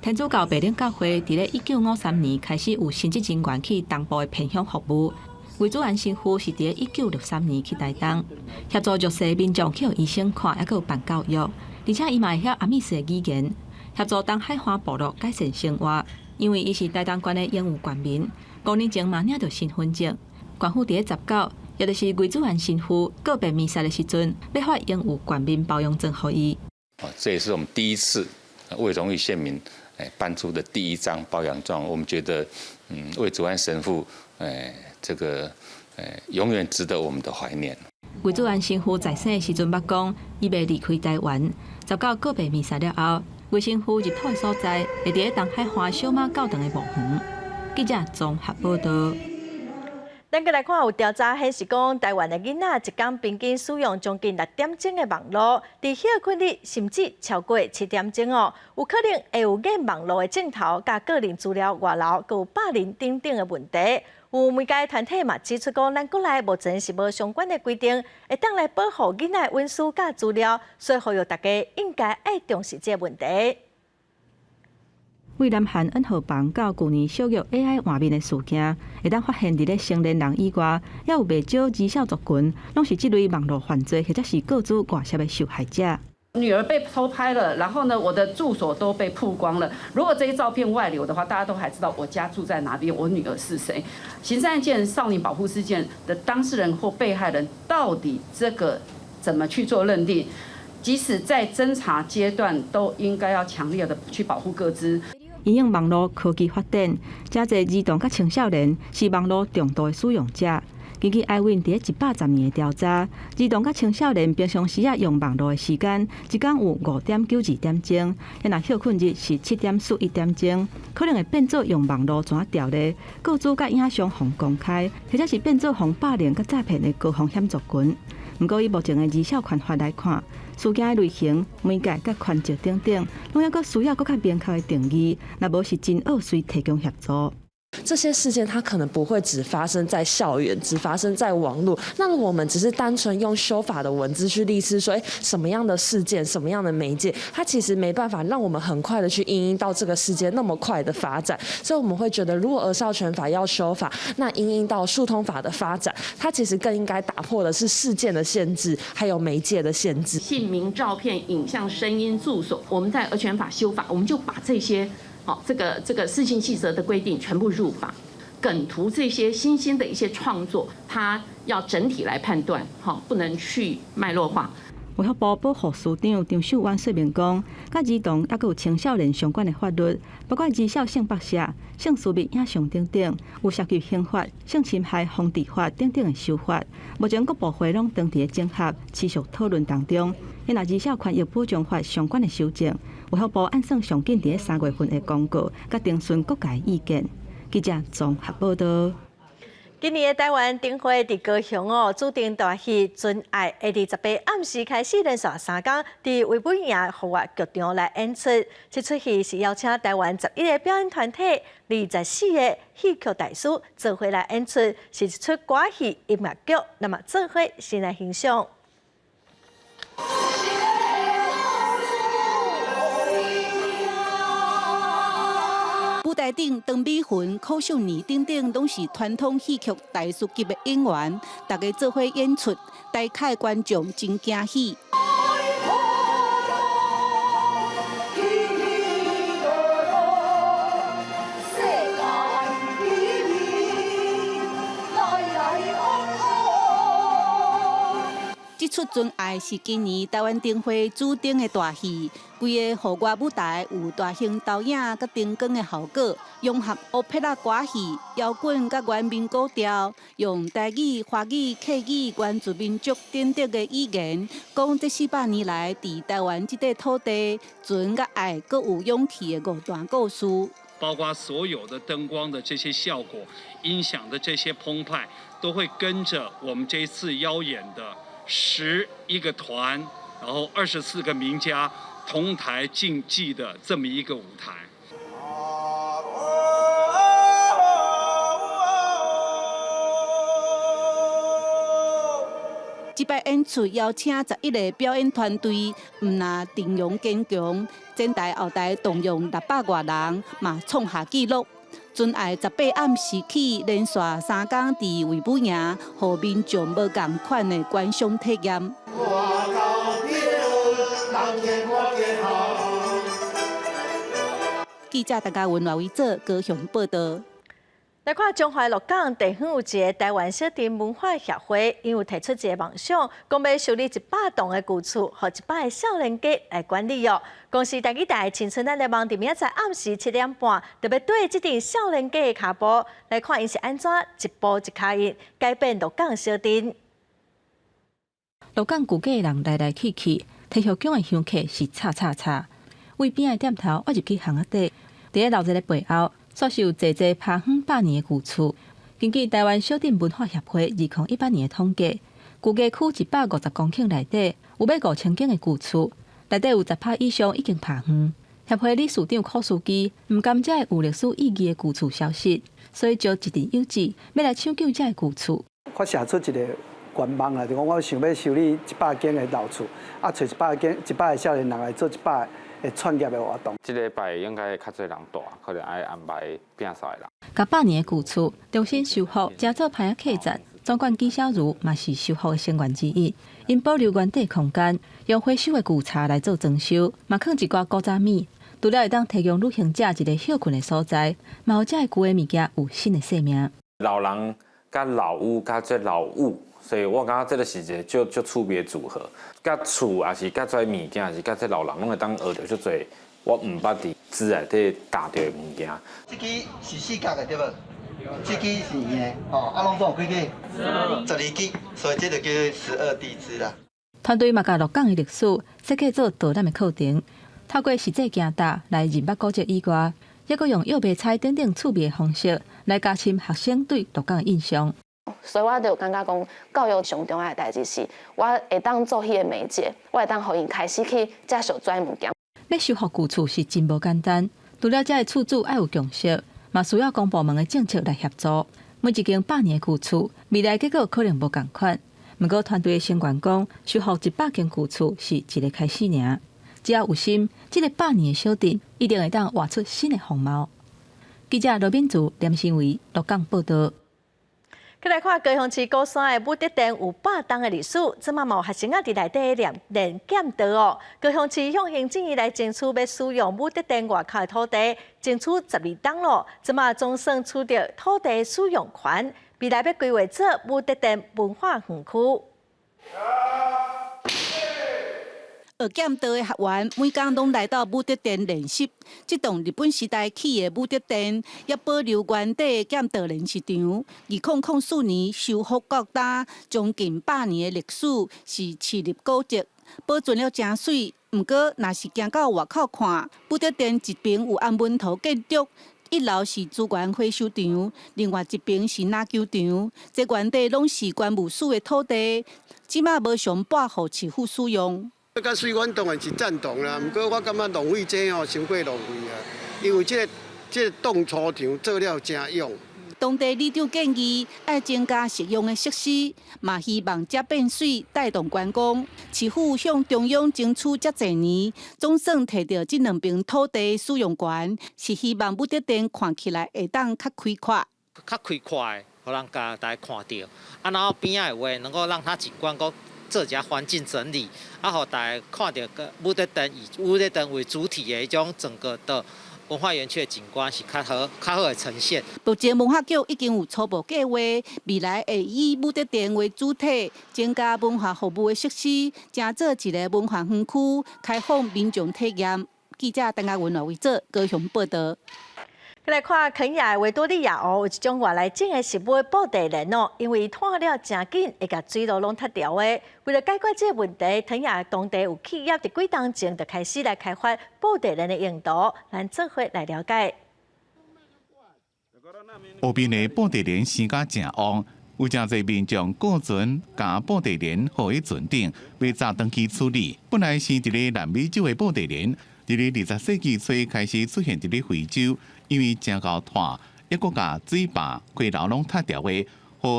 天主教白靈教會佇咧1953年開始有神職人員去東部的偏鄉服務。魏祖安神父是佇咧1963年去台東，協助弱勢民眾去予醫生看，猶閣有辦教育，而且伊嘛會曉阿美斯的語言，協助東海岸部落改善生活。因為伊是台東縣的榮譽縣民，5年前嘛領著身份證。縣府佇咧19，也就是魏祖安神父告別彌撒的時陣，欲發榮譽縣民包養證予伊。哦，這也是我們第一次為榮譽縣民頒出的第一張褒揚狀。我們覺得，魏祖安神父，這個，永遠值得我們的懷念。魏祖安神父在生的時陣，捌講伊袂離開台灣。19告別彌撒了後，魏神父入土的所在，會佇咧東海岸小馬教堂的墓園。記者綜合報道。咱閣來看有調查顯示講，台灣的囡仔一工平均使用將近6點鐘的網路，佇歇睏日甚至超過7點鐘哦，有可能會有眼網路的症頭、佮個人資料外流、閣有霸凌等等的問題。有媒介團體嘛指出講，咱國內目前是無相關的規定，會當來保護囡仔的隱私佮資料，所以呼籲大家應該愛重視這個問題。為南韓恩荷房到舊年小玉 AI 換面的事件，會當發現佇咧成年人以外，猶有袂少兒少族群，攏是這類網路犯罪或者是個資外洩的受害者。女兒被偷拍了，然後呢，我的住所都被曝光了。如果這些照片外流的話，大家都還知道我家住在哪邊，我女兒是誰。刑事案件、少年保護事件的當事人或被害人，到底這個怎麼去做認定？即使在偵查階段，都應該要強烈的去保護個資。因應網路科技發展，誠濟兒童佮青少年是網路重度的使用者。根據 iWin 佇咧110年的調查，兒童佮青少年平常時仔用網路的時間，一工有5.92點鐘，若歇睏日是7.41點鐘，可能會變做用網路怎調咧，個資佮影像予公開，或者是變做予霸凌佮詐騙的高風險族群。毋過以目前的兒少權法來看，事件的類型、媒介佮權責等等，攏猶閣需要閣較明確的定義，若無是真惡隨提供協助。這些事件它可能不會只發生在校園，只發生在網路。那如果我們只是單純用修法的文字去列示說，什麼樣的事件、什麼樣的媒介，它其實沒辦法讓我們很快的去因應到這個世界那麼快的發展。所以我們會覺得，如果兒少權法要修法，那因應到數通法的發展，它其實更應該打破的是事件的限制，還有媒介的限制。姓名、照片、影像、聲音、住所，我們在兒權法修法，我們就把這些。好，這個施行細則的規定全部入法，梗圖這些新興的一些創作，它要整體來判斷，哈，不能去脈絡化。衛福部保護司長張秀婉說明講，佮兒童猶閣有青少年相關的法律，包括兒少性剝削、性私密影像等等，有涉及刑法、性侵害防治法等等的修法。目前各部會攏正佇咧整合，持續討論當中。若兒少權益保障法相關的修正，衛福部按算上緊佇咧3月份會公告，佮徵詢各界意見。記者綜合報道。今年的台灣燈會佇高雄哦，主燈大戲《尊愛》會佇18暗時開始連續3工佇衛武營戶外劇場來演出。這齣戲是邀請台灣11個表演團體、24個戲曲大師做伙來演出，是一齣歌戲音樂劇。那麼做伙先來欣賞。舞台頂，張美雲、柯秀年等等，攏是傳統戲曲大師級的演員，大家做伙演出，台下觀眾真驚喜。這齣尊愛是今年台灣燈會主燈的大戲，規個戶外舞台有大型投影佮燈光的效果，融合烏皮拉歌戲、搖滾佮原民古調，用台語、華語、客語、原住民族等等的語言，講這400年來佇台灣這塊土地，純佮愛閣有勇氣的五段故事。包括所有的燈光的這些效果、音響的這些澎湃，都會跟着我們這一次邀演的11個團，然後24個名家同台競技的這麼一個舞台。這擺演出邀請11個表演團隊，毋但陣容堅強，前台後台動用600外人，嘛創下紀錄。尊愛18暗時起，連續3工佇衛武營，予民眾無仝款的觀賞體驗。記者陳家文、賴維哲高雄報道。來看彰化鹿港地方有一个台灣小鎮文化協會，𪜶有提出一个夢想，講欲修理100棟的舊厝，予100个少年家來管理哦。公視台語台青春咱的網佇明仔載暗時7點半，特別對這陣少年家的跤步來看，𪜶是按怎一步一跤印改變鹿港小鎮。鹿港舊街人來來去去，提予港的香客是吵吵吵。位邊的店頭，我入去巷仔底，佇咧鬧熱的背後，煞是有濟濟拍遠百年的舊厝。根據台灣小鎮文化協會2018年的統計，舊街區150公頃內底有欲5000間的舊厝，內底有10%以上已經拍遠。協會理事長柯書記毋甘這个有歷史意義的舊厝消失，所以召一陣有志欲來搶救這个舊厝。我寫出一个願望啦，就講我想欲修理100間的老厝，啊，揣100間100个少年人來做100个創業的活動。這禮拜應該較濟人蹛，可能愛安排摒掃的人。共百年的舊厝重新修復，成做歹仔客棧。總管紀小如嘛是修復的成員之一，𪜶保留原底空間，用回收的舊柴來做裝修，嘛囥一寡古早物，除了會當提供旅行者一个歇睏的所在，嘛予這个舊的物件有新的生命。老人佮老屋佮這老物，所以我感覺這个是一个足足趣味的組合。佮厝抑是佮這物件，抑是佮這老人，攏會當學著足濟我毋捌佇紙內底踏著的物件。這支是四角的對無？這支是圓的，吼，啊，攏總有幾支？12支，所以這就叫12地支啦。團隊嘛共鹿港的歷史設計做導覽的課程，透過實際行踏來認捌古蹟以外，抑閣用藥迷彩等等趣味的方式來加深學生對鹿港的印象。所以我就感覺講，教育上重要的代誌是，我會當做彼个媒介，我會當予𪜶開始去接受這物件。欲修復舊厝是真無簡單，除了這个厝主愛有共識，嘛需要公部門的政策來協助。每一間百年的舊厝，未來結果可能無仝款。毋過團隊的成員講，修復100間舊厝是一个開始爾。只要有心，這个百年的小鎮一定會當活出新的風貌。記者羅敏祖、連新偉、鹿港報道。來看高雄市鼓山的武德殿有百冬的歷史，這馬嘛有學生仔佇內底練練劍道哦。高雄市向行政院來爭取欲使用武德殿外口的土地，爭取12冬咯。這馬總算取得土地使用權，未來欲規劃做武德殿文化園區。學劍道的學員每工攏來到武德殿練習。這棟日本時代起的武德殿，猶保留原底的劍道練習場。2004年修復到今，將近百年的歷史，是市立古蹟，保存了誠媠。毋過，若是行到外口看，武德殿一邊有安穩圖建築，一樓是資源回收場，另外一邊是籃球場。這原底攏是關務署的土地，這馬無償撥予市府使用。較媠，阮當然是贊同啦。毋過我感覺浪費這吼，傷過浪費啊。因為這個擋粗場做了誠勇。當地里長建議愛增加實用的設施，嘛希望遮變媠帶動觀光。市府向中央爭取遮濟年，總算提著這兩爿土地使用權，是希望武德殿看起來會當較開闊。較開闊的，予人共大家看著。啊，然後邊仔的話，能夠讓它景觀閣做一下環境整理，啊，予大家看著個武德殿以武德殿為主體的彼種整個的文化園區的景觀是較好、較好的呈現。目前文化局已經有初步計劃，未來會以武德殿為主體，增加文化服務的設施，成做一个文化園區，開放民眾體驗。記者陳亞文、羅維哲高雄報道。來看肯亞的維多利亞湖有一種外來種的植物布袋蓮哦，因為湠了誠緊，會共水路攏塞掉的。為了解決這個問題，肯亞當地有企業佇幾冬前就開始來開發布袋蓮的用途，咱做伙來了解。湖邊的布袋蓮生甲誠旺，有誠濟民眾雇船共布袋蓮放佇船頂，欲載轉去處理。本來生佇咧南美洲的布袋蓮，佇咧20世紀初開始出現佇咧非洲，因為誠𠢕湠，抑閣共水壩、溪流攏塞掉的，予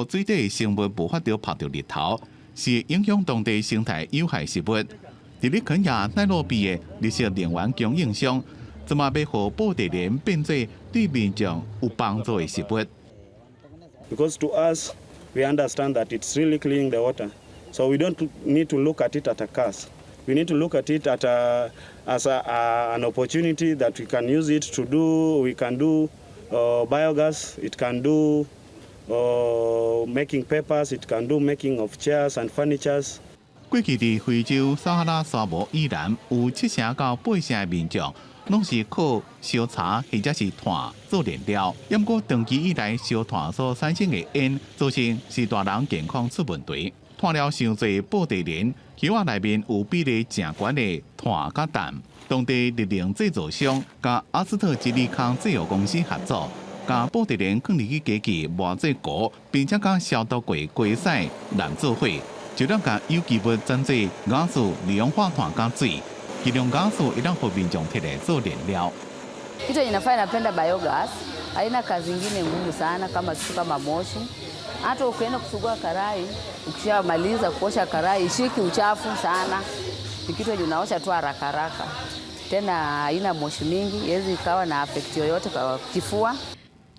水底生物無法度曝著日頭，是影響當地生態有害食物。佇咧肯亞奈洛比的綠色能源供應商，這馬欲予布袋蓮變做對民眾有幫助的食物。 Because to us, we understand that it's really cleaning the water, so we don't need to look at it at a curse. We need to look at it as an opportunity that we can use it to do, we can do biogas, it can do making papers, it can do making of chairs and furnitures. 過去佇非洲撒哈拉沙漠以南，有七成到八成的民眾攏是靠燒柴或者是炭做燃料。毋過長期以來燒炭所產生的煙，造成是大人健康出問題。炭料傷濟，布袋蓮葉仔內面有比例誠懸的碳佮氮。當地熱能製造商佮阿斯特捷利康製藥公司合作，共布袋蓮囥入去機器磨做糊，並且佮消毒過雞屎濫做伙。就當共有機物轉做瓦斯、二氧化碳佮水，其中瓦斯會當予民眾提來做燃料。 Kitu inafanya napenda biogas, haina kazi ingine ngumu sana kama kitu kama moshi. Hata ukienda kusugua karai, ukishamaliza kuosha karai ishiki uchafu sana, ni kitu yenye unaosha tu haraka haraka, tena haina moshi mingi, haiwezi ikawa na affect yoyote kwa kifua。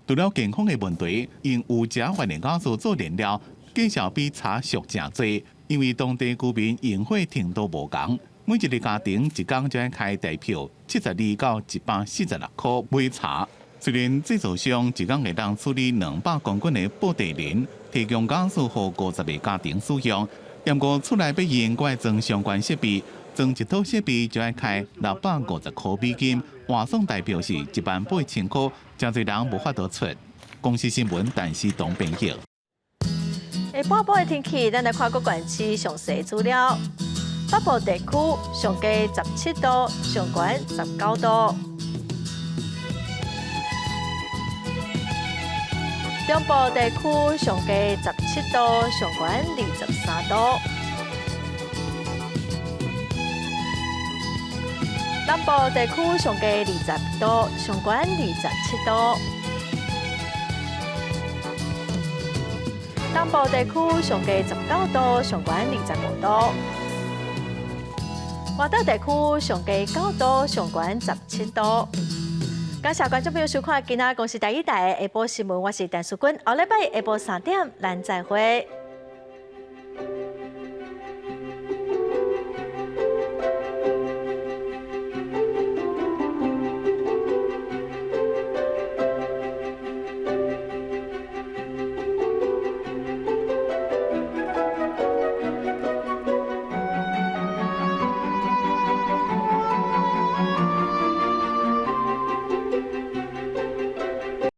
除了健康的問題，用有食完的瓦斯做燃料，價數比柴俗誠濟，因為當地居民用火程度無仝，每一个家庭一工就愛開台票72到146箍買柴。雖然製造商一工會當處理200公斤的布袋蓮，提供瓦斯予50个家庭使用，毋過厝內欲用，閣愛裝相關設備，裝一套設備就愛開650箍美金，換算台票是18,000箍，誠濟人無法度出。公視新聞，陳思東編譯。下晡晡的天氣，咱來看各縣市詳細資料。北部地區上低17度，上懸19度。中部地區上低17度，上懸23度。南部地區上低20度，上懸27度。東部地區上低19度，上懸25度。外島地區上低9度，上懸17度。感謝觀眾朋友收看今仔公視台語台的下晡新聞，我是陳淑君。後禮拜下晡3點，咱再會。